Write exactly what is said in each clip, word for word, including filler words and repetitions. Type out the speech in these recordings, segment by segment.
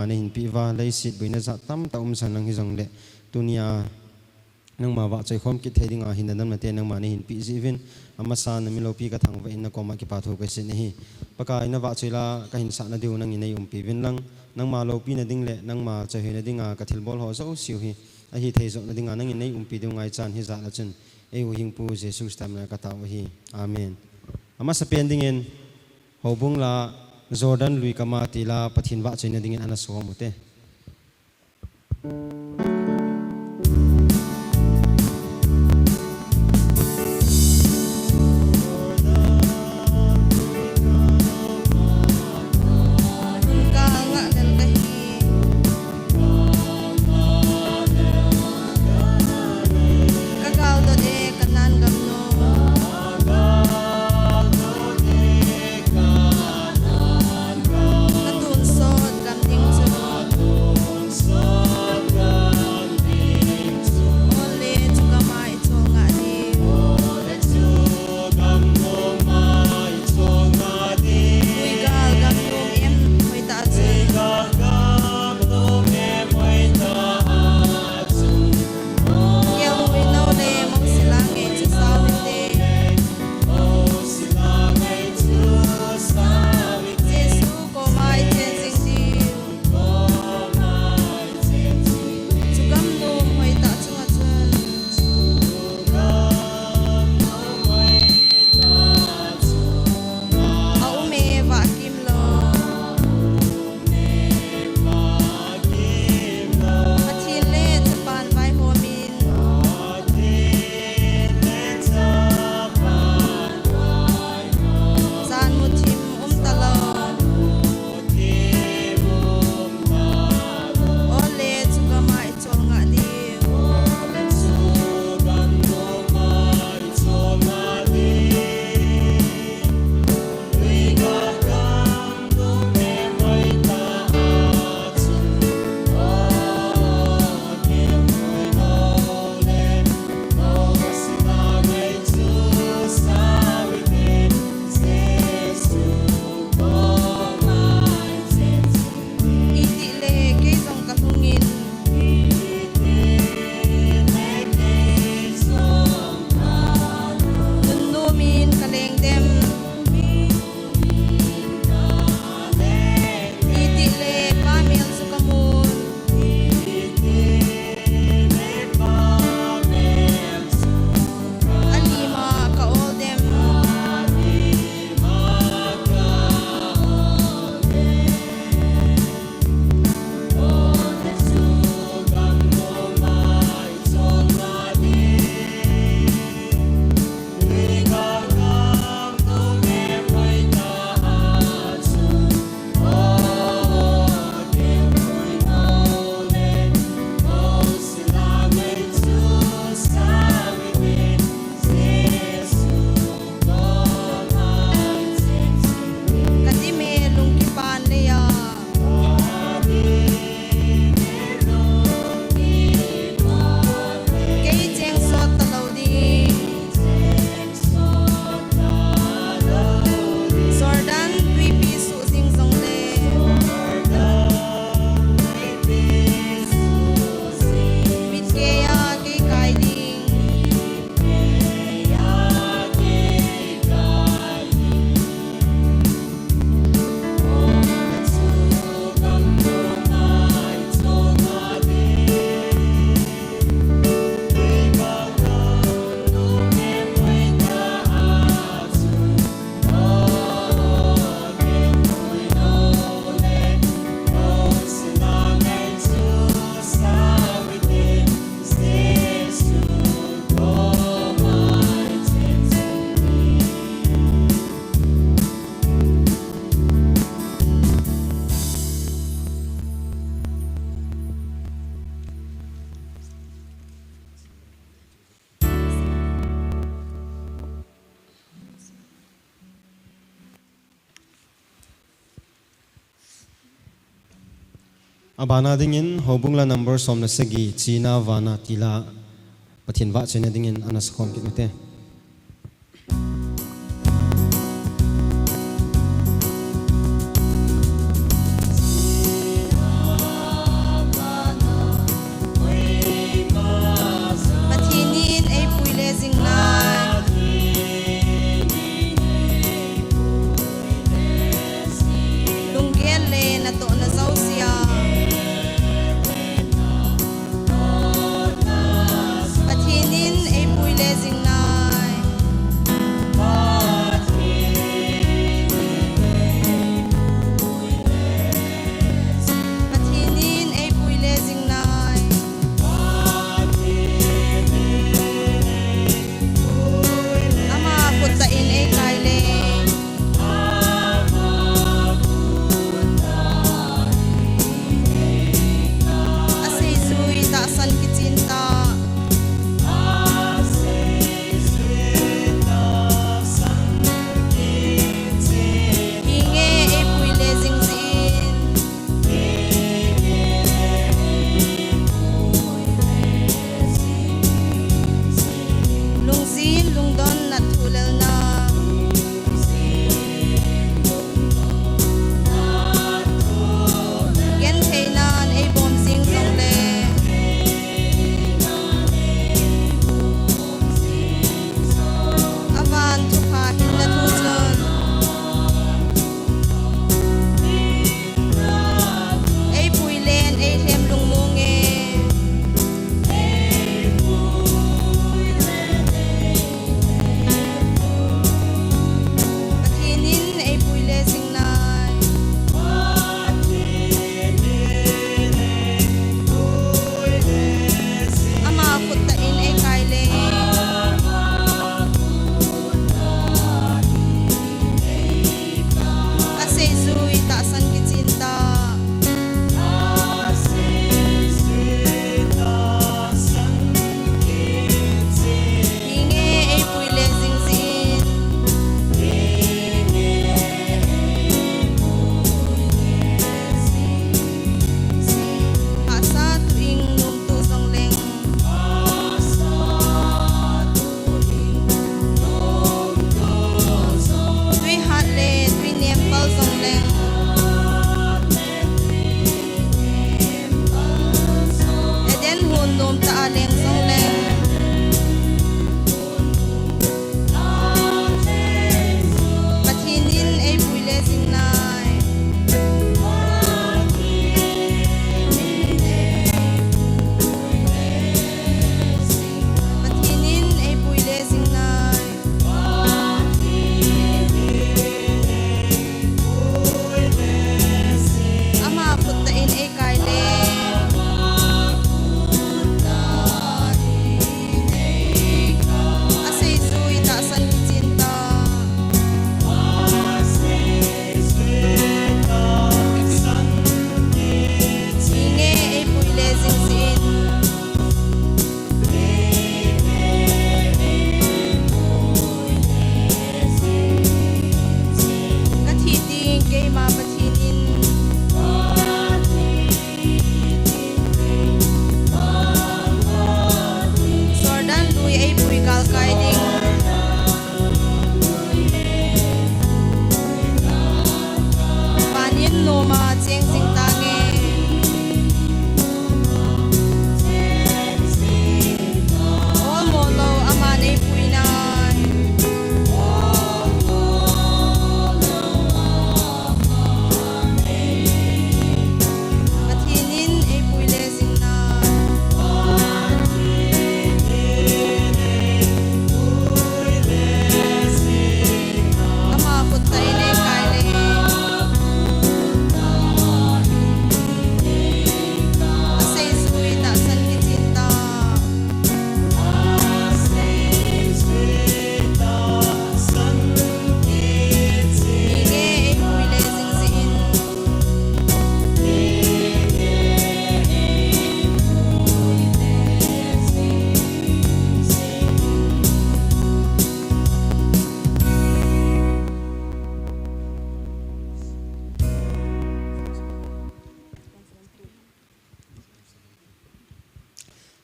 neihin peh uva, leiset boina jat tamtah um sang hijongle, tunia nangma vahchoi khom kit thei dinga hinna damna te nangma neihin peh jeh uvin, amasa nami loupi kathangvah in nakoma kipathu kasei ahi. Pakai, navahchoi la kahinsahna diu nangin neiumpi uvin lang, nangma loupina ding le nangma choihoina dinga kathilbol ho jouse u hi ahithei joh nadinga nangin neiumpi diu ngaichan hijeh a chun, eihuhhingpu Jesu Christa mina katao ahi. Amen. Amasapen dingin, houbung la Jordan lui kama tila Pathen vahchoina dingin ana som ute. Abana dingin, houbung la number som le sagi, China Vana tila, Pathen vahchoina dingin ana sakhom kit ute.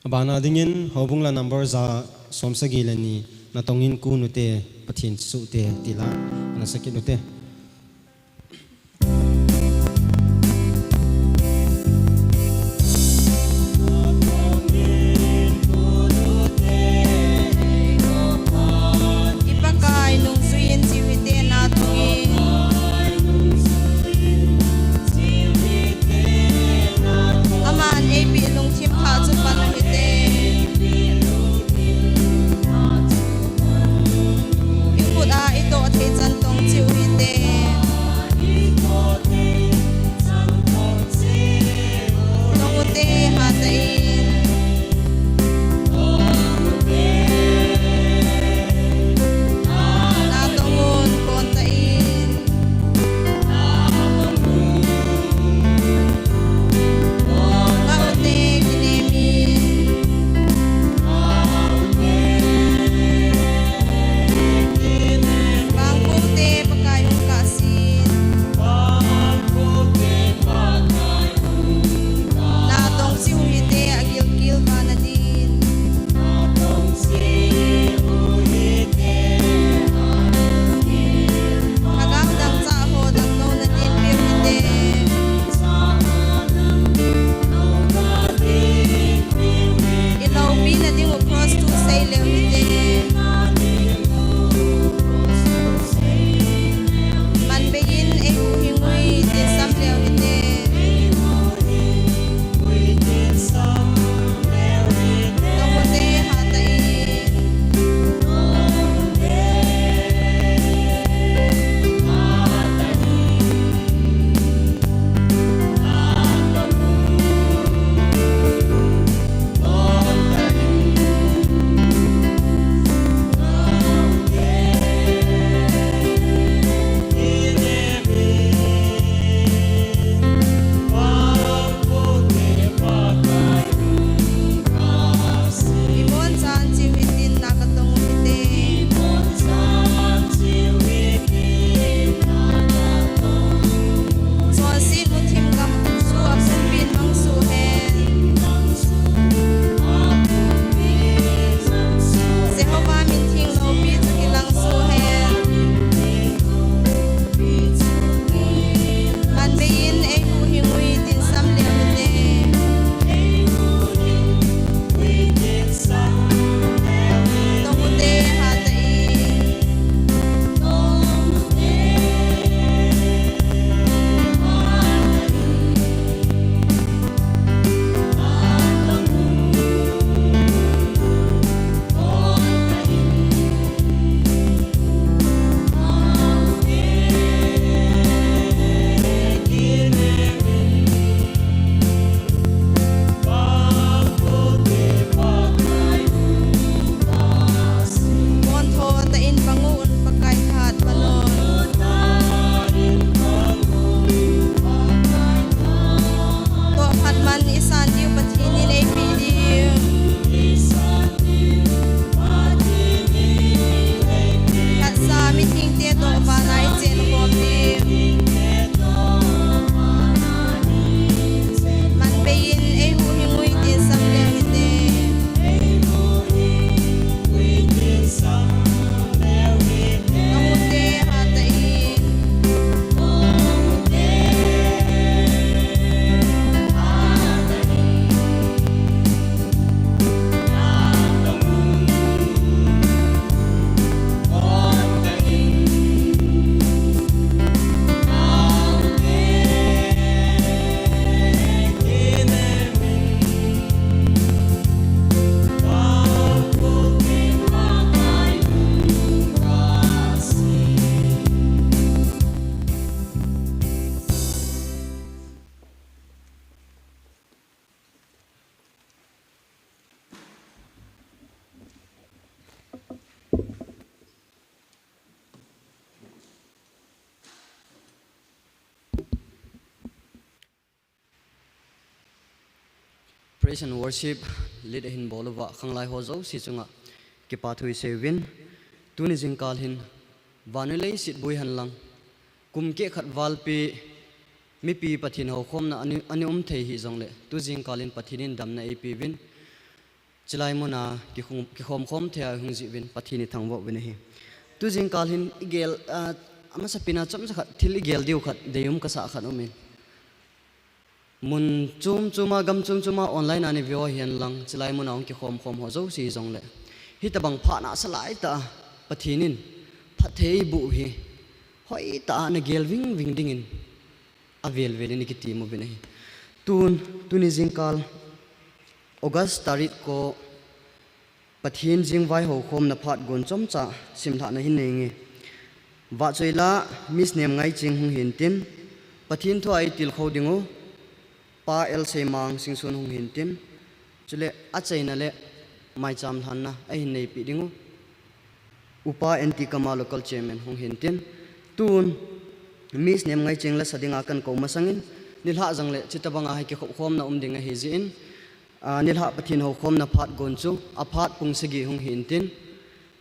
Abana dingin, houbung la number ja som sagi le ni, natong in kun ute, Pathen chu ute, ti la, ana sakit ute. I Pakai nungjuiyin chiu hite natong in. Aman eipeh lungthim thah chu pan u hite. I khut a i toh thei chan tong chiu hite. Tong ute hatah in. Natong un kon tah in. Ngah ute kinem in. Vangboh ute Pakai hung kahsen. Natong chiu hite agilkel vana din. Lhagao dangchah ho damlouna din peh u hite. I loupina ding u cross thu sei leu hite. Manbei in eihuhhing uvin tinsam leu hite. Tong ute hatah in. I bonchan chiu hitin na katong u hite. Chonset u themgam chu apumpi in mang soh hen. Jehovah min theng loupi chu kilang soh hen. Manbei in eihuhhing uvin tinsam leu hite. Tong ute hatah in. Bontho tah in pang un Pakai thahat pan un. Tohphat man i san diu Pathen in eipeh diu. Phatsa mithengte toh vana i chenkhom diu. Manbei in eihuhhing uvin tinsam leu hite. Tong ute hatah in. Praise and worship lead ahin bol uva, khanglai ho jouse chunga kipa thu isei uvin. Tuni jingkal hin, vannoi leiset boi hen lang, kum kehkhat val pi, mipi Pathen houkhomna ana, ana um thei hih jongle, tu jingkal in Pathen in damna eipe uvin. Chulai muna kikhom, kikhom khom thei a hung jih uvin Pathen ithangvah uvin ahi. Tu jingkal hin igel, ah, amasapen a chomcha khat, thil igel diu khat, deium kasah khat aumin. Mun chom chom a, gam chom chom a, online a neive u hihen lang, chulai muna hung kikhom khom ho jouse hijongle, hitobang phat nasa laitah a, Pathen in phatthei eiboh u hi, hoitah a nagel vingving dingin, avel vel in ikitem uvin ahi. Tun, tuni jingkal, August tarik ko, Pathen jing vaihou khomna phat gon chomcha simlhahna hin neinge. Vahchoila Miss Nemngaiching hung hintin, Pathen thua eitilkhou dingu, Pa L Seimang Singson hung hintin, chule achaina le maicham lhanna ahin neipeh dingu, Upa N T Kama local chairman hung hintin, tun Miss Nemngaiching lasa dinga kakou masangin, nilhah jongle chutobanga hi kikhop khomna um ding ahijeh in, ah, nilhah Pathen houkhomna phat gon chu, aphat pung sagi hung hintin,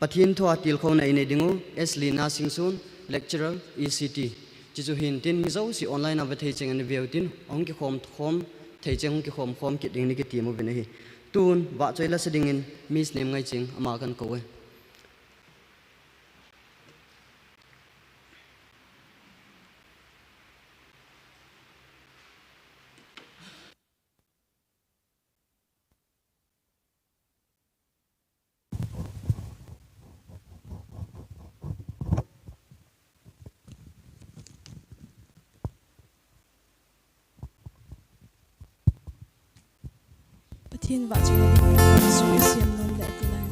Pathen thua tilkhouna inei dingu, S Lina Singson, lecturer, E C T. Chuchu hintin, mi jouse online a vethei cheng in veu tin, ahung kikhom khom thei cheng hung kikhom khom kit ding in ikitem uvin ahi. Tun, vahchoi lasa dingin, Miss Nemngaiching, ama kakou e. Pathen vahchoi, Jesu i siam nom le ati lai.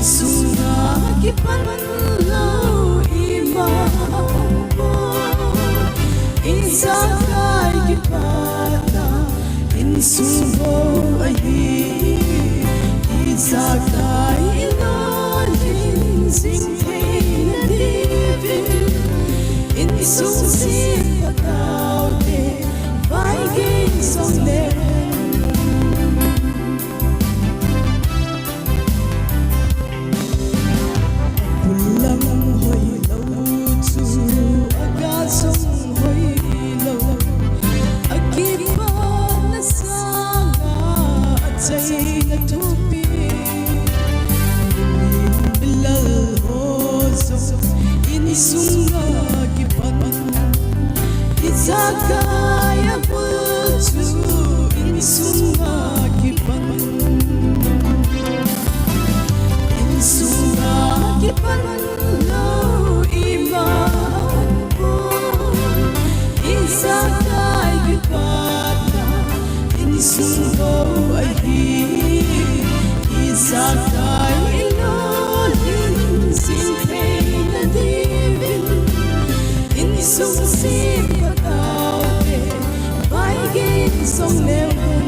Insung a kipan lou ima umpon, ijakai kipatna insung bou ahi, ijakai ilolhin jing theina diuvin, insung sempha taute, vaigei jong leu hen. Abulang hoilou chu, aga jong hoilou, akipana sanga achaina thupi. Milal ho jong insunga kipan, ijakai abul chu insunga kipan. Insunga kipan lou ima umpon, ijakai kipatna insung bou ahi, ijakai ilolhin jing theina diuvin, insung sempha taute, vaigei jong leu hen.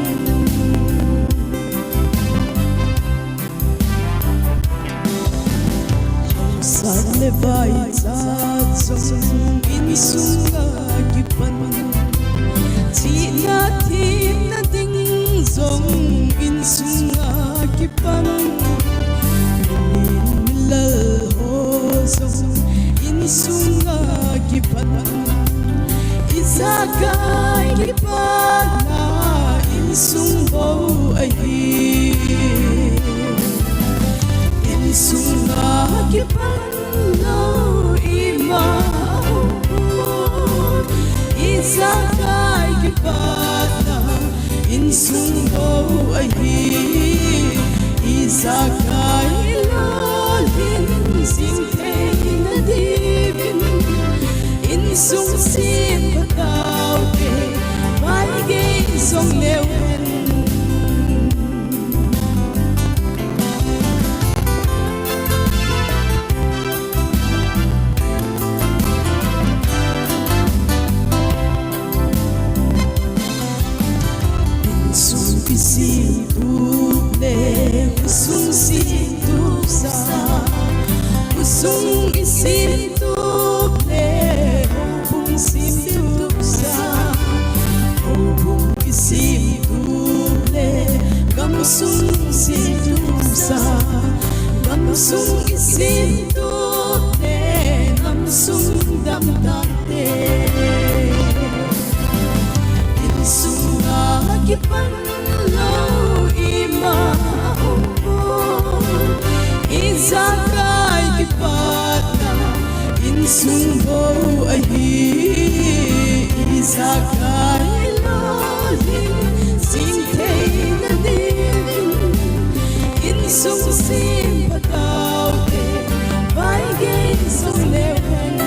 Haosa le vaichat jong insunga kipan, chihna themna ding jong insunga kipan, milal ho jong insunga kipan, ijakai kipatna insung bou ahi. Insunga kipan lou ima umpon, ijakai kipatna insung bou ahi, ijakai ilolhin jing theina diuvin, insung sempha taute, vaigei jong leu hen. Sung isim tup le, khosung sim tup sa. Khosung isim tup le, houbung sim tup sa. Houbung isim tup le, gamsung sim tup sa. Gamsung isim tup le, gamsung damdam te. Insung a kipan lou ima um pon. Ijakai kipatna insung bou ahi. Ijakai lolhing jing theina dingin insung sim phatau te, vaigei jong leu hen.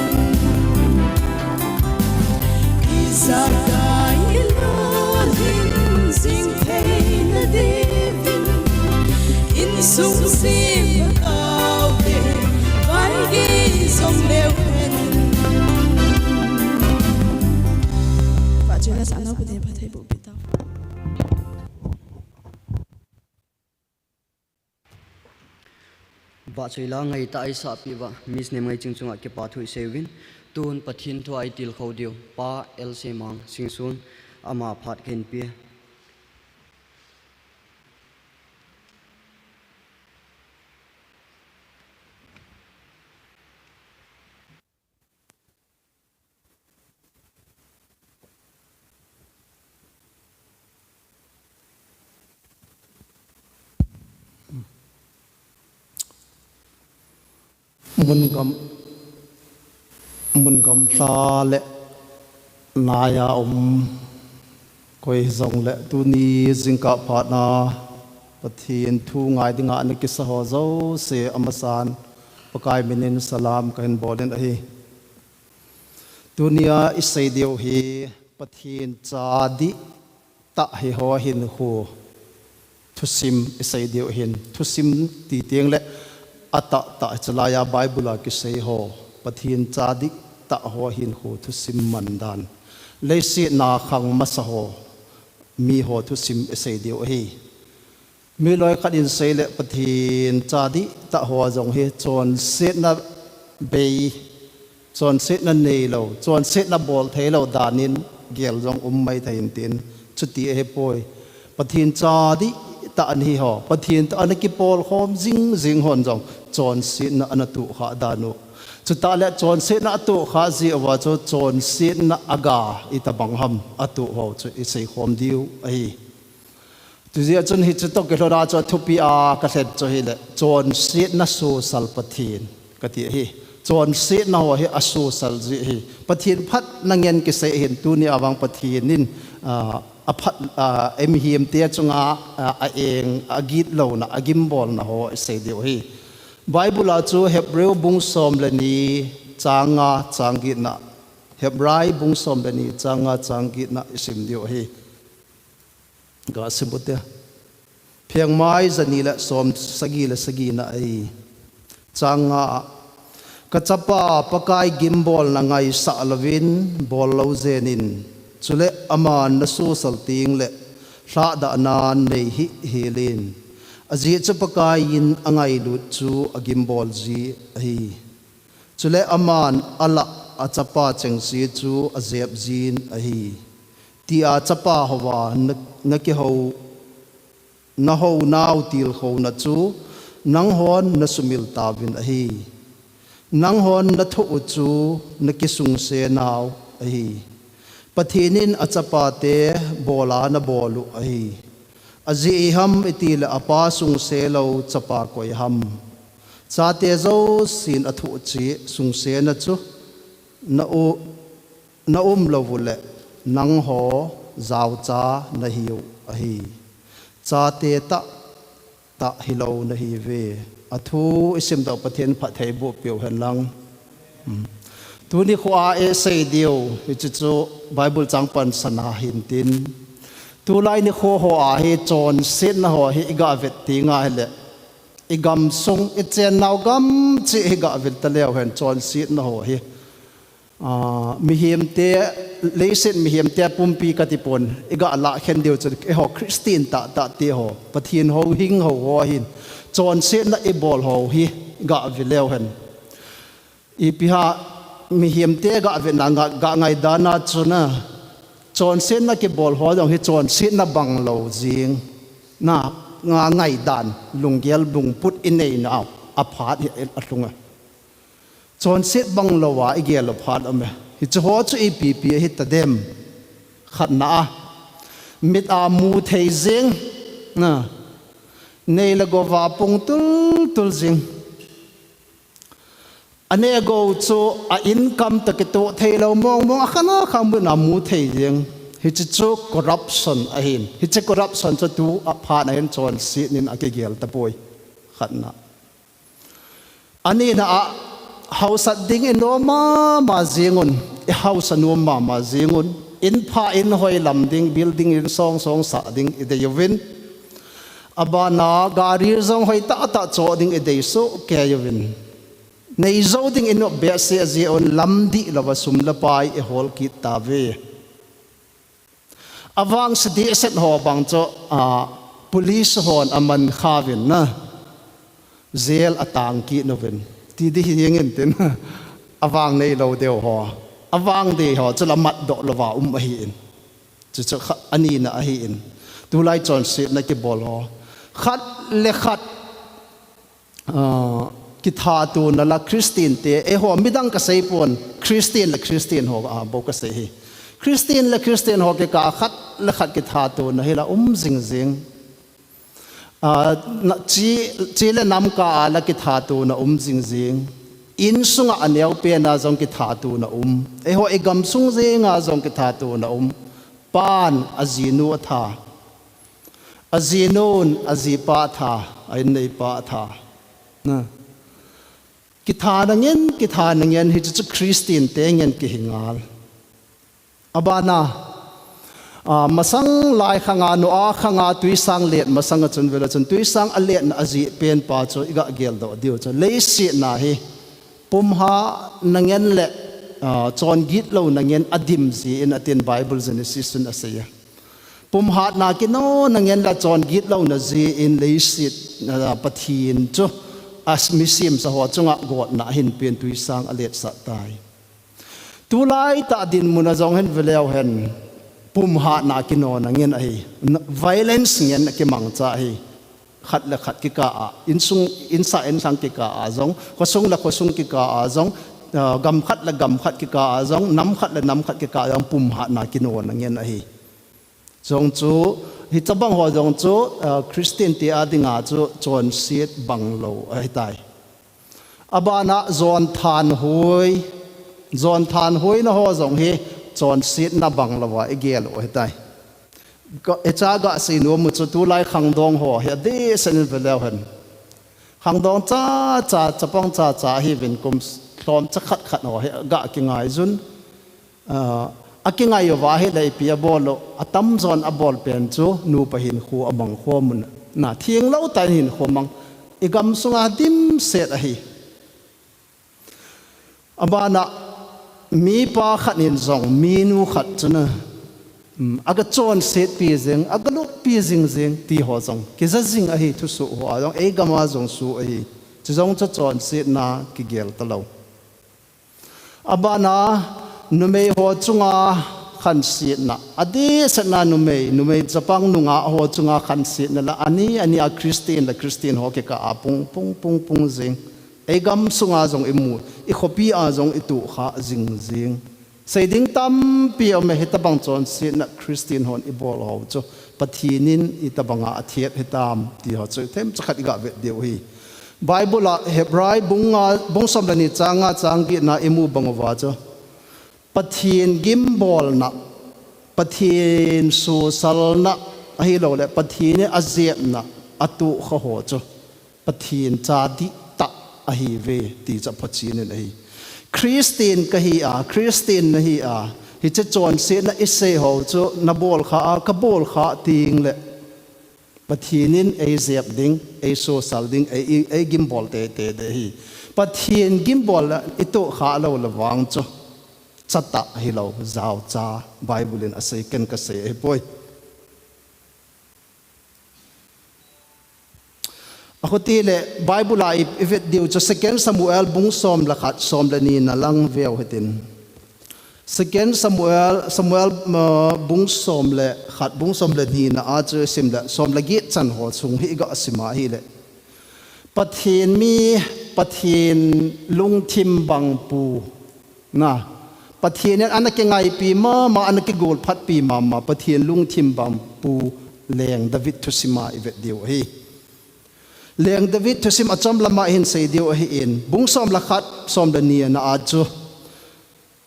Ijakai lolhing jing theina dingin insung sim phatau te, vaigei jong leu hen. Vahchoila sa nau Pathen phatthei boh peh tau. Vahchoila ngaitah a eisahpeh uva, Miss Nemngaiching chunga kipa thu isei uvin, tun Pathen thu a itilkhou diu, Pa L C Mang Singson, ama phat kahin pe. Mun gam, mun gamla le naiya um koi hijongle tuni jingkah phatna Pathen thu ngai dinga ana kisa ho jouse amasan Pakai minin salam kahin bolin ahi. Tunia isei diu hi Pathen cha dihtah hiho hinkho thusim isei diu ahin, thusim ti tengle atahtah chulaiya Bible a kisei ho, Pathen cha dihtah ho hinkho thusim mandan, leiset a khang masa ho, miho thusim isei diu ahi. Mi loikhat in seile Pathen cha dihtah ho jong hi chonsetna bei, chonsetna neilou, chonsetna boltheilou danin gel jong um maithei intin, chuti ahipoi. Pathen cha dihtah ana hiho, Pathen toh ana kipolkhom jingjing hon jong chonsetna ana tohkhah dan u, chutah le chonsetna atohkhah jeh uva chu chonsetna aga itobang ham atoh ho chu iseikhom diu ahi. Chujeh chun hiche toh kilhona chu athupi a kalhen chu hile, chonsetna sosal Pathen kati ahi. Chonsetna ho hi asosal ji ahi. Pathen phatna ngen kisei ahin, tunia vang Pathen in, ah, aphat, ah, emihemte chunga, ah, a-eng, agitlouna, agimbolna ho isei diu ahi. Bible a chu Hebrew bung som le ni chang nga chang getna, Hebrai bung som le ni chang nga chang getna isim diu ahi. Gasim ute. Phengmai jani le som sagi le sagina ahi. Chang nga a, kachapa Pakai gimbolna ngaisah louvin bollou jenin, chule aman nasosal tengle lhahdahna nei hihhel in. Ajeh chu Pakai in angailut chu agimbol ji ahi. Chule aman alah a chapa chengse chu ajep jin ahi. Tia chapa houva na, nakihou, nahounau tilkhouna chu nanghon nasumil tauvin ahi. Nanghon nathoh u chu nakisungse nau ahi. Pathen in achapate bola nabol u ahi. Ajeh iham itile apa sungse lou chapa koi ham? Chate jousen athoh cheh sungsena chu na u, naum lou uleh nangho jaocha nahiu ahi. Chate tahtah hilou nahiuve. Athu isimdoh Pathen phatthei boh peh u hen lang. Hmm. Tuni khoa isei diu hiche chu Bible chang pansan ahin tin, tulai nikho hoa hi chonsetna ho hi iga vet tenga hile, igamsung, ichennau gam cheh hi ga vet taleu hen chonsetna ho hi. Aa, mihemte, leiset mihemte pumpi kati pon, i ga lah khen diu chu, eiho Christian tahtah te ho, Pathen houhing ho ho hin, chonsetna i bol ho hi, ga ve leu hen. Ipi ham, mihemte ga ve na, ga, ga ngaidan a chu na, chonsetna kibol ho jong hi chonsetna bang lou jing, na, nga ngaidan, lunggel lungput i nei nau, a phat hi a lhung a. Chonset bang lou a i gel u phat um e. Hiche ho chu ipi ipi ahi ta dem. Khatna a. Mit a mu thei jing. Na. Nei le gou a pung tul tul jing. A nei gou chu a income toh kitoh thei lou mong mong a khan a khan mit a mu thei jing. Hiche chu corruption ahin. Hiche corruption chu tu a phat a hin chonset in a kigel tapoi. Khatna. A nina a, hausat ding i nom mama jing un, i hausa nom mama jing un, in pha in hoi lam ding, building in song song sah ding i dei uvin. A bana gari jong hoi tahtah cho ding i dei soh kei uvin. Nei jou ding i nop behseh jeh un lam dihlou va sum le pai i hol kit tauve. A vangse dehset ho bang chu, a, police hon a man kha uvin na. Jail a tang kit uvin. Ti ding hi jeng in tin. A vang nei lou deu ho. A vang dei ho chu la mat doh lou va um ahi in. Chu chu kha, a nina ahi in. Tulai chonsetna kibol ho. Khat le khat Aa, kithatona la Christian te, eiho midang ka sei pon, Christian le Christian ho, aa, bou ka sei hi. Christian le Christian ho kikah a khat le khat kithatona hi la um jing jing. Aa, na, chi, chi le nam kah a la kithatona um jing jing. Insunga a neo pen a jong kithatona um. Eiho i gamsung jeng a jong kithatona um. Pan a jinu a tha. A jinun, a jipa a tha, a inneipa a tha. Na. Kithana ngen, kithana ngen, hichu chu Christian te ngen kihi ngal. A bana, a, masang lai khanga, Noah khanga, tuisang let masang a chun vela chun, tuisang a letna a jih pen pa chu, i ga geldoh diu chu. Leiset na hi, pumhatna ngen le, a, chongitlou na ngen a dim jin a tin Bible Genesis chun a sei a. Pumhatna kinona ngen le chongitlou na jin leiset, a, Pathen chu a mi semsa ho chunga gotna ahin pen tuisang a letsah tai. Tulai tah dinmun a jong hin veleu hen pumhatna kinona ngen ahi. N-, violence ngen a kimangcha ahi. Khat le khat kikah a, insung, insa inlhang kikah a jong, khosung le khosung kikah a jong, a, gam khat le gam khat kikah a jong, nam khat le nam khat kikah a jong pumhatna kinona ngen ahi. Jong chu, hitabang ho jong chu, a, Christian te a dinga chu chonset bang lou ahitai. A bana jon thanhoi, jon thanhoina ho jong hi chonsetna bang lou a i gel u ahitai. Ka, e cha ga sei nom u chu tulai khangdong ho hi a dehset in veleu hen. Khangdong cha cha, chapang cha cha hi vin kum lhom cha khat khat ho hi ga kingai jun. A, a kingai uva hi le ipi a bol u, a tamjon a bol pen chu nupa hinkho a mang khom un. Na, thinglou tah in hinkho mang. I gamsunga dimset ahi. A bana mipa khat in jong, minu khat chu na, um, a ga chonsetpi jing, a ga luppi jing jing, ti ho jong. Kija jing ahi thusoh ho a jong, ei gam a jong soh ahi. Chu jong chu chonsetna kigel talou. A bana numei ho chunga khansetna, a dehsetna numei, numei chapang nungah ho chunga khansetna la, ani, ani a Christian le Christian ho kikah a pung, pung, pung, pung jing. Ei gamsunga jong i mu, i khopi a jong i tuh kha jing jing. Sei ding tampi um e, hitabang chonsetna Christian hon i bol ho chu. Pathen in hitabanga a thet hitam ti ho chu themcha khat i ga vet diu hi. Bible a Hebrai bung nga, bung som le ni chang nga chang get na i mu bang uva chu. Pathen gimbolna, Pathen sosalna, ahilou le Pathen in a jepna, a tuh kha ho chu. Pathen cha dihtah ahiuve, ti chu a phachen in ahi. Christian ka hi a, Christian na hi a, hiche chonsetna i sei ho chu na bol kha a, ka bol kha teng le Pathen in ei jep ding, ei sosal ding, ei, ei, ei gimbol teitei ding ahi. Pathen gimbol le i tuh kha lou le vang chu. chatah hilou, jaocha Bible in asei, ken kasei ahipoi. Achuti le Bible a i, ivet diu chu Second Samuel bung som le khat, som le ni na lang veu hitin. Second Samuel, Samuel, uh, bung som le khat, bung som le ni na a chu sim le, som le get chan ho chung hi iga sim ahile. Pathen mi, Pathen lungthim bang pu, na, Pathen in ana kingaipi mama, ana kigolphatpi mama, Pathen lungthim bang pu Leng David thusim a ivet diu ahi. Leng David thusim achom lama hin sei diu ahin, bung som le khat, som le ni na a chu.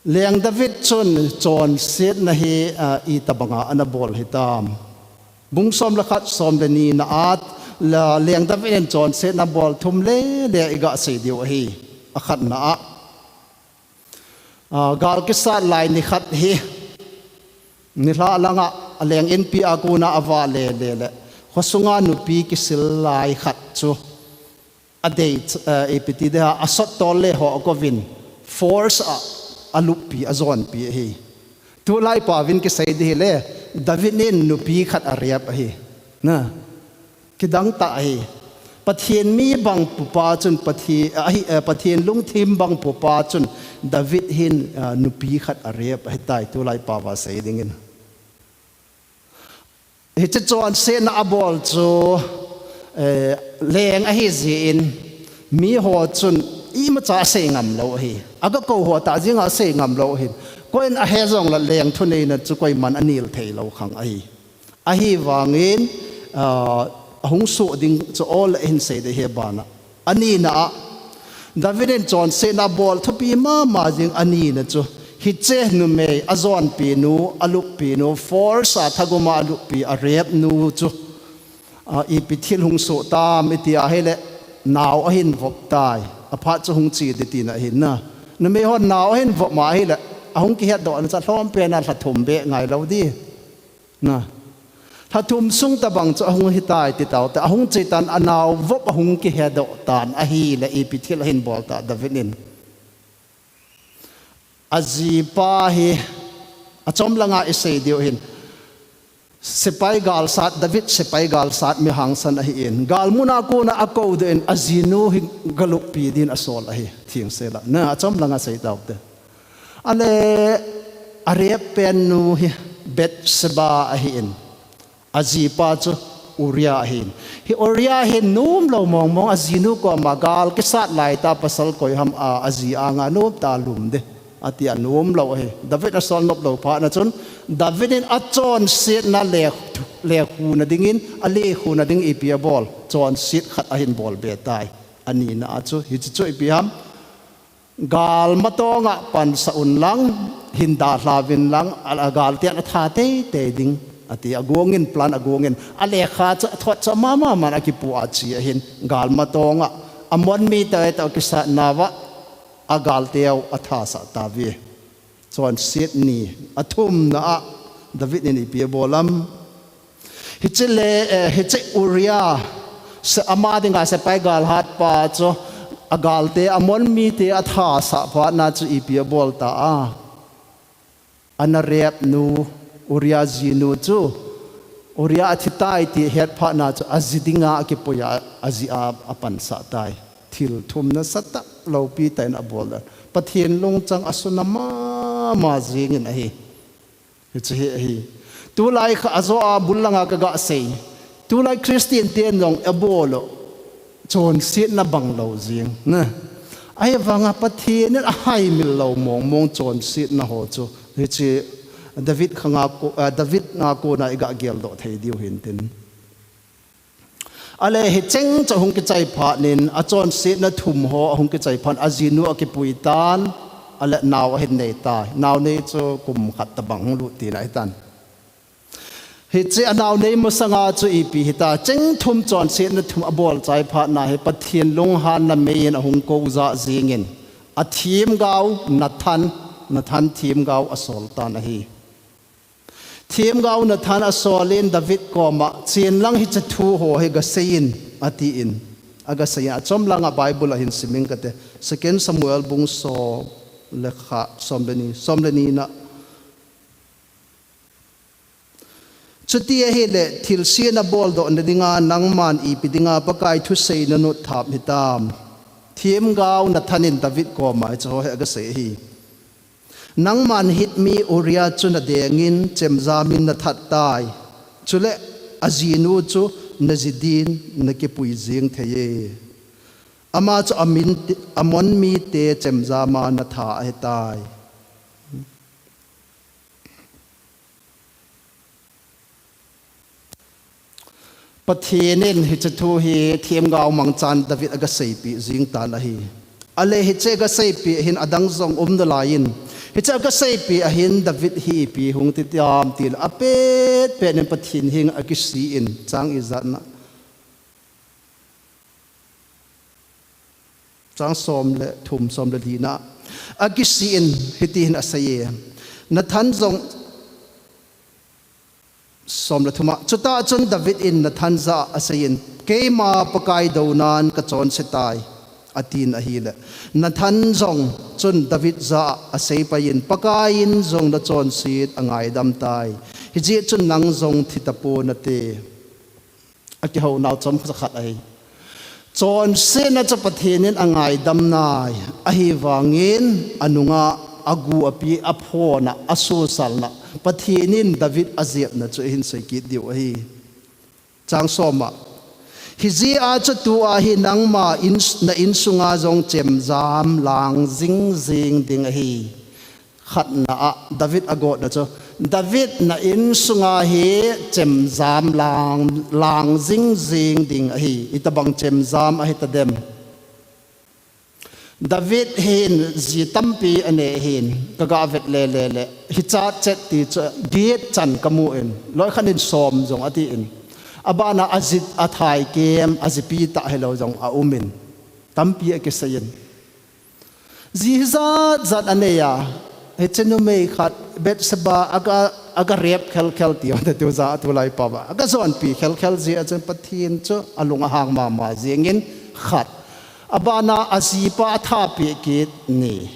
Leng David chun chonsetna hi, a, itobanga ana bol hitam. Bung som le khat, som le ni na a, la, Leng David in chonsetna bol thum le le iga sei diu ahi. Akhatna a. A, gal kisat lai ni khat hi, nilhah langa, a leng inpi a kona ava le le le, khosunga nupi kisil lai khat chu adei, eh, ipi ti dia, asot tol le ho akouvin, force a, aluppi, ajonpi ahi. Tulai paovin kisei di hile, David in nupi khat arep ahi. Na. Kidang tah ahi. Pathen mi bang pupa chun, Pathen, ahi, eh, Pathen lungthim bang pupa chun David hin, ah, nupi khat arep ahitai, tulai paova sei dingin. Hiche chonsetna abol chu, eh, leng ahi jeh in, miho chun imacha asei ngam lou ahi. Aga kou ho tah jenga asei ngam lou ahi. Koiin ahe jongle leng thuneina chu koiman anel thei lou khang ahi. Ahivangin, ah, ahung soh ding chu awl a hin sei ding ahi bana. Anina a, David in chonsetna abol thupi mama jing anina chu, hiche numei ajonpi nu, aluppi nu, force a thaguma aluppi, arep nu chu, ah, ipi thil hung soh tam iti ahile, nao ahin vop tai. Aphat chu hung che ding tina ahin na. Numei hon nao ahin vop ma ahile, ahung kihetdoh na chu alhompen a lha thum beh ngai lou ding. Na. Lha thum sung tabang chu ahung hitai ti taute. Ahung che tan, anao vop ahung kihedoh tan ahile ipi thil ahin bol ta David in. Ajipa hi achom langa isei diu hin. Sepai galsat, David sepai galsat mi hangsan ahin. Galmun a kona akou doh in ajinu hi galuppi din asol ahi. Thengsel a. Na, achom langa sei taute. Ale, arep pen nu hi Bathsheba ahin. Ajipa chu Uriah ahin. Hi Uriah hi nom lou mong mong, ajinu koma gal kisat lai ta pasal koi ham a, aji anga nom ta lum ding. Ati anom lou ahi. David asol nop lou phat na chun, David in achonsetna le, lekhu na dingin, alekhu na ding ipi abol. Chonset khat ahin bol be tai. Anina a chu, hichu chu ipi ham. Gal matonga pansah un lang, hin dalha uvin lang, a, a galte atha teitei ding, ati agongin, plan agongin, alekha chu athot chu mama man akipu a che ahin, gal matonga, Ammon mite toh kisatna uva, agalte u athasah tauve. Chonset ni, athumna a, David in ipi abol ham. Hiche le, eh, hiche Uriah, se-, ama dinga sepai galhatpa chu, agalte, Ammon mite athasah phat na chu ipi abol ta a. Ana rep nu, Uriah jinu chu, Uriah athi tai ti ahet phat na chu, aji dinga akipui a, aji a, apansah tai. Thil thum nasatah loupi tah in abol dan. Pathen lungchang asun a mama jingin ahi. Hiche hi ahi. Tulai kha ajo a bul langa kaga sei. Tulai Christian ten jong abol u. Chonsetna bang lou jing. Na. Ahivanga Pathen in ahaimil lou mong mong chonsetna ho chu. Hiche David khanga ko, ah, David nga kona iga geldoh thei diu hintin. Ale hicheng chu ahung kichai phat in, achonsetna thum ho ahung kichai phat in, ajinu akipui tan, ale nao ahin nei tai. Nao nei chu kum khat tabang hung lut tina ahitan. Hiche anao nei masanga chu ipi hita, cheng thum chonsetna thum abol chai phat na hi Pathen lunghanna mei in ahung kou jah jingin, athemgao Nathan, Nathan themgao asol tan ahi. Themgao Nathan asol in David koma, "Chen lang hiche thu ho hi gasei in," atin. Agasei in, achom langa Bible a hin sim ing kate. Second Samuel bung som, le khat, som le ni, som le ni na. Chuti ahile, thilse nabol doh nadinga nangman ipi dinga Pakai thusei nanot thap hitam? Themgao Nathan in David koma hiche ho hi agasei ahi. Nangman Hit mi Uriah chu nadengin chemjamin nathat tai. Chule ajinu chu naji din nakipui jing thei e. Ama chu Amin, Ammon mite chemjama natha ahitai. Pathen in hiche thu hi themgao mangchan David agaseipeh jing tan ahi. Ale hiche agaseipeh ahin adang jong um nalaiyin, hiche agaseipeh ahin David hi ipi hung ti tam tile apet pet in Pathen henga akisih in, chang ijat na, chang som le thum, som le li na, akisih in hiti hin aseiye. Nathan jong, som le thum a, chutah chun David in Nathan jah a aseiyin, Keima Pakai dounan kachonse tai, atin ahile, Nathan jong chun David jah a asei paiyin, Pakai in jong nachonset angaidam tai. Hijeh chun nang jong thi tapon nate. Akihounau chomkhat ahi. Chonsetna chu Pathen in angaidam nai, ahivangin anunga agu api, aphona, asosalna, Pathen in David ajepna chu ihin sei kit diu ahi. Chang som a, hijeh a chu tua hi nangma in, na insunga jong chemjam lang jingjing ding ahi. Khatna a David agotna chu, David na insunga hi chemjam lang, lang jingjing ding ahi. Itobang chemjam ahi tadem? David hin ji tampi anei ahin, kaga vet lele le, hichat chet ti chu get chan kamun, loikhat in som jong atin. Abana aji, athai kem, ajipi tah hilou jong aumin. Tampi akiseiyin. Ji hijat jat anei a, hiche numei khat Bathsheba aga, aga rape khelkhel ti ho te tu ja tulai pao a, aga jonpi khelkhel jeh a chun Pathen chu alung ahang mama jingin khat. Abana ajipa athapeh kit ni.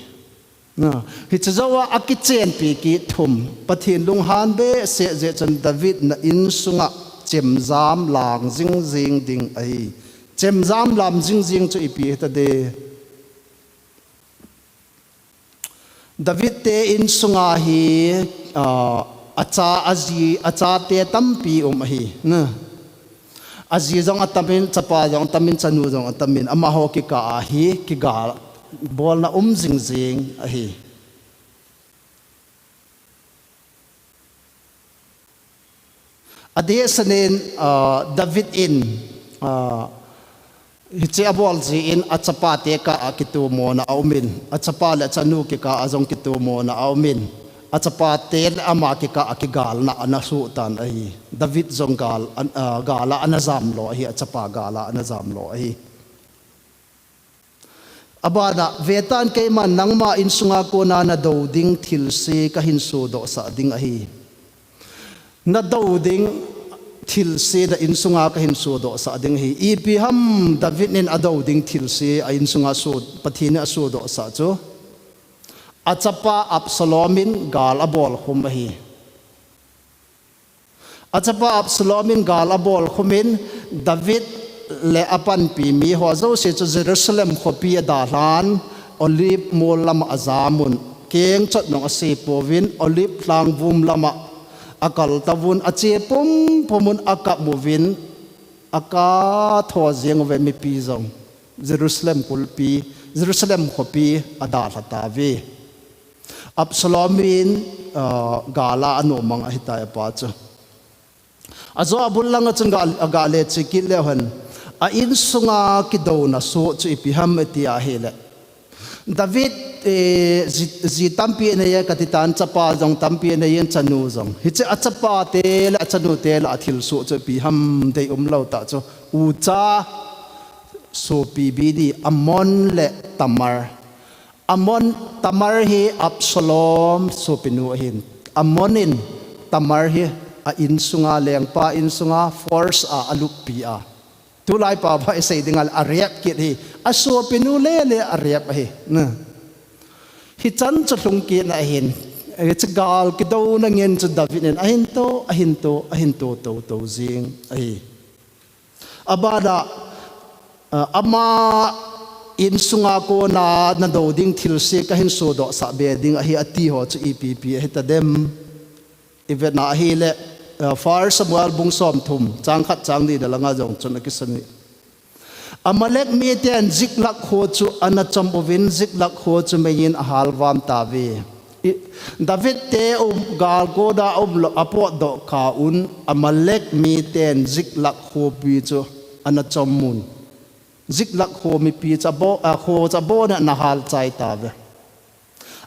Na, hiche jou a akichenpi kit thum. Pathen lunghan behseh jeh chun David na insunga chemjam lang jingjing ding ahi. Chemjam lang jingjing chu ipi hitade? David te insunga hi, ah, acha, aji, achate tampi um ahi. Na. Aji jong atamin, chapa jong atamin, chanu jong atamin, amaho kikah a hi kigal bolna um jingjing ahi. Adeh sangin, ah, David in, ah, hiche abol jeh in achapate kah a kitomona aumin, achapa le achanu kikah a jong kitomona aumin, achapate le ama kikah a kigalna ana soh tan ahi. David jong gal, an, ah, gal a ana jamlo ahi, achapa gal a ana jamlo ahi. Abana, vetan keiman nangma insunga kona nadou ding thilse kahin sodohsah ding ahi. Nadou ding thilse na insunga kahin sodohsah ding ahi. Ipi ham David in adou ding thilse a insunga so, Pathen in asodohsah chu? Achapa Absalom in gal abolkhum ahi. Achapa Absalom in gal abolkhum in, David le apanpi miho jouse chu Jerusalem khopi adalhan, Olive mol lama ajamun, kengchot nung asepouvin, Olive lhang vum lama akaltauvun, ache pumpum un akap uvin, akap tho jeng uve, mipi jong Jerusalem kulpi, Jerusalem khopi adalha tauve. Absalom in, ah, gal a anom mang ahitai apa chu. Ajo abul langa chun ga, aga le che kit leu hen, a insunga kidouna soh chu ipi ham iti ahile, David, eh, ji, ji tampi anei e kati tan, chapa jong tampi anei in, chanu jong. Hiche achapate le achanute lah a thilsoh chu ipi ham deium lou tah chu. Ucha sopi bini Amnon le Tamar. Amnon, Tamar hi Absalom sopinu ahin. Amnon in Tamar hi a insunga, lengpa insunga force a aluppi a. Tulai pao a isei dinga le a rape kit hi. Asopinu lele a rape ahi. Na. Hichan chu lhung kit na ahin, hiche gal kidouna ngen chu David in ahin to, ahin to, ahin to, to, to jing ahi. Abana, ah, ama insunga kona nado ding thilse kahin sodoh sah be ding ahi ati ho chu ipi ipi ahi tadem. I vetna ahile, ah, First Samuel bung somthum, chang khat chang ni na langa jong chun akisun ahi. Amalek miten Ziklag kho chu ana chom uvin, Ziklag kho chu meiyin ahal vam tauve. I, David te um, gal kona um lou, apotdoh kah un, Amalek miten Ziklag khopi chu ana chom un. Ziklag kho mipi chu abo-, a, kho chu abon in ana hal chai tauve.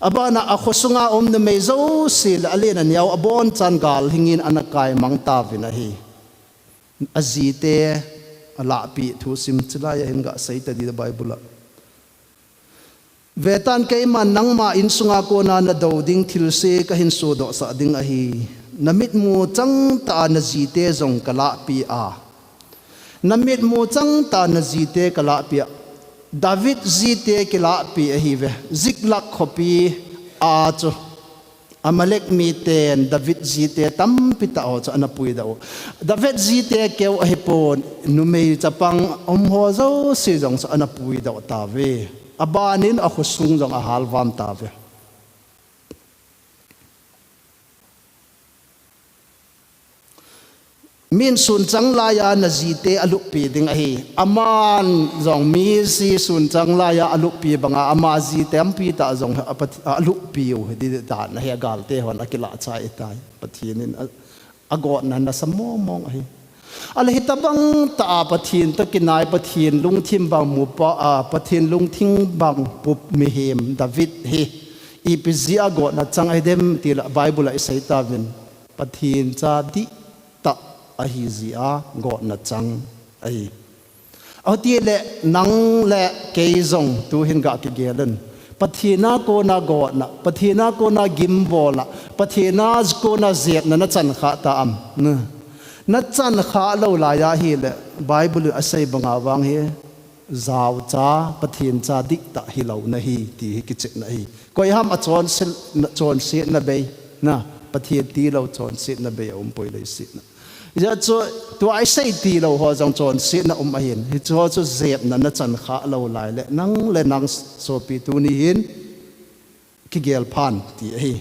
Abana akho sunga um numei jouse le alen aneo abonchan gal hingin ana kaimang tauvin ahi. Ajite alahpeh thusim chulai ahin gasei tadi Bible a. Vetan keiman nangma insunga kona nado ding thilse kahin sodoh sah ding ahi. Namitmu changtah a najite jong kalahpeh a. Namitmu changtah a najite kalahpeh a. David jite kilahpeh ahiuve. Ziklag khopi a chu Amalek miten David jite tampi tah ho chu ana puidoh u. David jite keu ahipon, numei chapang um ho jouse jong chu ana puidoh tauve. Abanin akho sung jong ahal vam tauve. Min sunchang laiya najite aluppi ding ahi. Aman jong mi ji sunchang laiya aluppi banga ama ji tampi tah jong a Path-, aluppi u hi di dan ahi, agalte hon akilah chai tai. Pathen in a, agotna nasa mong mong ahi. Ahile hitabang tah a Pathen toh kinai, Pathen lungthim bang mupa, a, Pathen lungthim bang pup mihem David hi ipi jeh a gotna chang ahi dem tile Bible a isei tauvin. Pathen cha dihtah ahi jeh a gotna chang ahi. Ahitile nang le kei jong tuhin gakigel un. Pathen a kona gotna, Pathen a kona gimbolna, Pathen a kona jepna nachan khah tam. Na, nachan khah lou laiya ahile Bible in asei banga vang hi jaocha, Pathen cha dihtah hilou nahi ti hi kichehna ahi. Koiham a chonset, chonsetna bei, na, Pathen tilou chonsetna bei aum poi leiset a. Hijeh chun tua isei tilou ho jong chonsetna um ahin. Hiche ho chu jepna nachan khah lou laile nang le nang sopi tuni hin kigel phan ti ahi.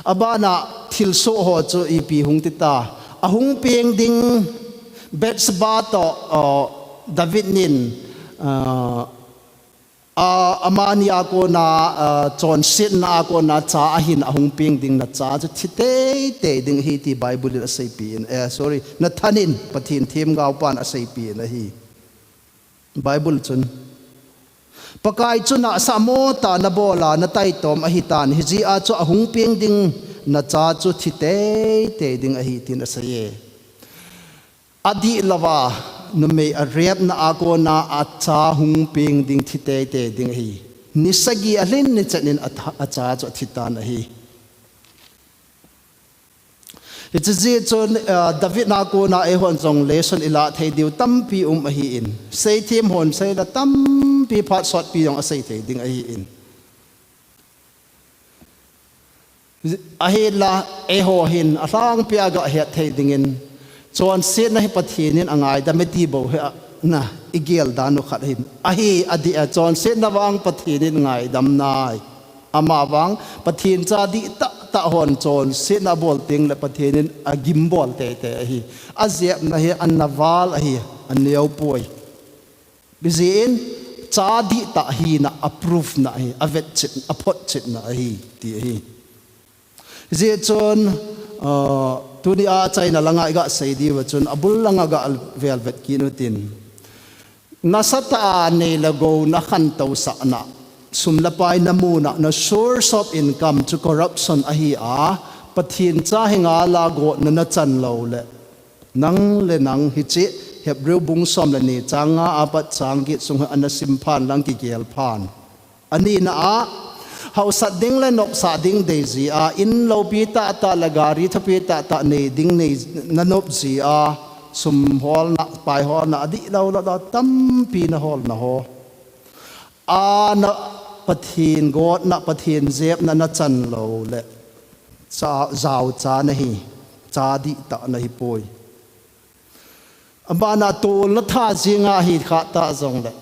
Abana thilsoh ho chu ipi hung tita. Ahung peng ding Bathsheba toh, uh, David in, uh, a, amani a kona, a, chonsetna a kona cha ahin ahung peng ding nacha chu thi teitei ding ahi ti Bible in aseipeh in, eh, sorry, Nathan in Pathen themgaopan aseipeh in ahi. Bible chun, Pakai chu nahsah mo tah a nabol a nataitom ahitan, hijeh a chu ahung peng ding nacha chu thi teitei ding ahi tin aseiye. Adihlouva, numei arepna a kona acha hung peng ding thi teitei ding ahi. Ni sagi alhin ni chan in atha-, acha chu athitan ahi. Hiche jeh chun, ah, David a kona eihon jong lesson ilah thei diu tampi um ahin. Seithem hon seila tampi phat sotpi jong asei thei ding ahin. Ahinla, eiho hin alhangpia gahet thei dingin, chonsetna hi Pathen in angaidam e ti bou hi a, na, igel dan u khat ahin. Ahi, adih a, chonsetna vang Pathen in ngaidam nai. Amavang, Pathen cha dihtah tah hon chonsetna abol tengle Pathen in agimbol teitei ahi. Ajepna hi anaval ahi, aneo poi. Hijeh in, cha dihtah hina a proof na ahi, avetchet, aphotchetna ahi, ti ahi. Hijeh chun, ah, tunia achaina langa igasei diuva chun, abul langa gavel vet kit utin. Nasatah a nei le gou nakhantousahna, sum le pai namuna, na source of income chu corruption ahi a, Pathen cha hi ngal a gotna nachan loule, nang le nang hiche Hebrew bung som le ni chang nga apat chang get sung hi ana simphan lang kigel phan. Anina a, haosat ding le nopsah ding dei jeh a, in loupi tahtah le gari thupi tahtah nei ding nei nanop jeh a, sum holna, pai holna, adihlou lou tampi naholna ho. A, na, Pathen gotna, Pathen jepna nachan lou le, cha, jaocha nahi, cha dihtah nahi poi. Abana tolna tha jeng ahi khah tah jongle,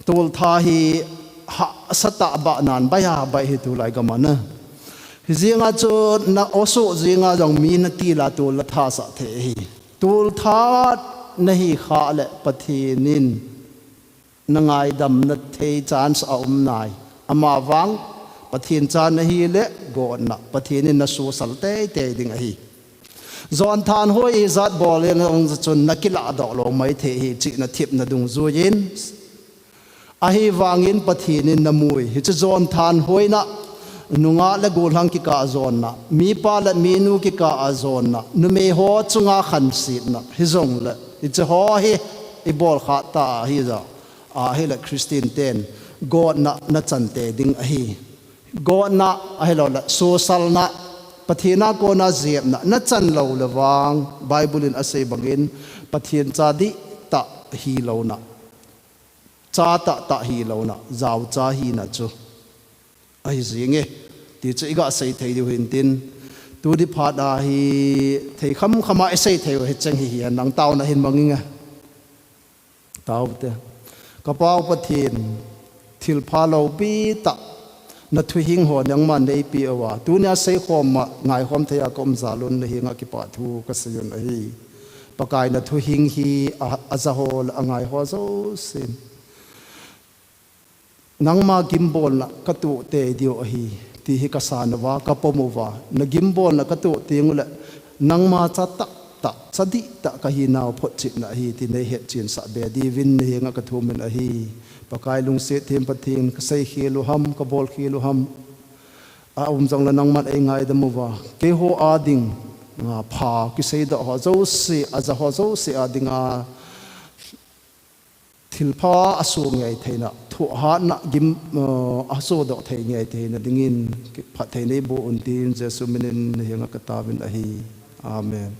toltha hi hahsa tah bah nan, bai a bai hi tulai gam a na. Hijeng a chu na oso jeng a jong mi natil a tolna tha sah thei ahi. Toltha nahi khah le Pathen in nangaidam na thei chance aum nai. Amavang Pathen cha nahi le gotna, Pathen in nasosal teitei ding ahi. Jon thanhoi ijat bol in jong chun nakilah doh lou maithei ahi, chihna thepna dungjuiyin. Ahivangin Pathen in namui. Hiche jon thanhoina, nungah le gollhang kikah jonna, mipa le minu kikah a jonna, numei ho chunga khansetna, hijongle, hiche ho hi ibol khah tah ahi jeh a, ahile Christian ten gotna nachan tei ding ahi. Gotna ahilouleh sosalna, Pathen a kona jepna nachan lou le vang, Bible in asei bangin, Pathen cha dihtah hilouna, cha tahtah hilouna, jaocha hina chu ahi jenge, ti chu iga sei thei diu hintin, tuni phat a hi thei khamkham a isei thei u hicheng hi hihen lang taona hin mang inge. Taote. Ka Pa u Pathen, thilpha loupi tah, na thuhing ho nangman neipeh uva, tunia seikhom a ngaikhom thei a ka um jal un, na henga kipathu ka sei un ahi. Pakai, na thuhing hi a, aja ho le angai ho jousen nangma gimbolna ka toh tei diu ahi, ti hi ka san uva, ka pom uva. Na gimbolna ka toh teng uleh, nangma cha tahtah, cha dihtah ka hinau photchetna ahi, ti nei hetchen sah be diuvin na henga ka thum in ahi. Pakai, lungset them Pathen, ka seikhel u ham, ka bolkhel u ham, aum jongle nangman eingaidam uva, keiho a ding, a, pha kiseidoh ho jouse, aja ho jouse a dinga thilpha asoh ngei theina, thohhatna gim, eh, asohdoh thei ngei theina dingin, phatthei neiboh un tin, Jesu minin na henga ka taovin ahi. Amen.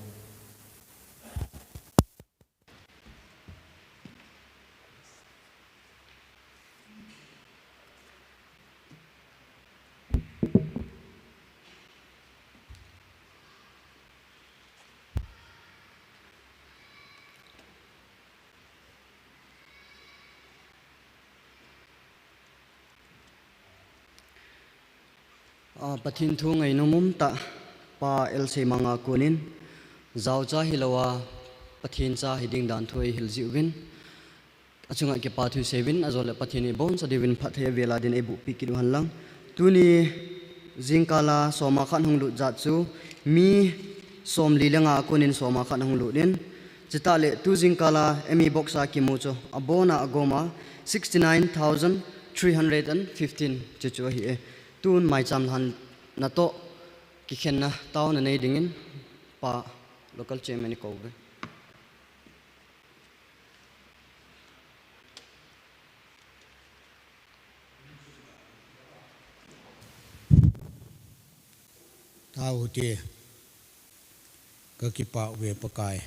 A, Pathen thu ngainom umtah Pa L. Seimang a konin, jaocha hilouva, Pathen cha hiding dan thu eihil jiuvin, achunga kipathu seiyun, ajole Pathen in iboncha diuvin phatthei avel a din eibohpi kit uhen lang. Tuni jingkal a soma khat hung lut jat chu mi somli le nga a konin soma khat ahung lut in, chutah le tu jingkal a M E box a kimu chu abona agoma sixty nine thousand three hundred and fifteen chu chu ahi e. Tun maicham lhanna toh kikhenna taona nei dingin Pa Local Chairman ikouve. Taute, kakipah uve Pakai.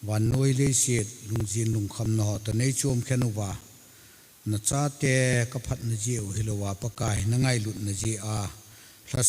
Vannoi leiset lungjin lungkhamna ho toh neichom khen uva, nachate kaphatna jeh u hilouva Pakai, nangailutna jeh a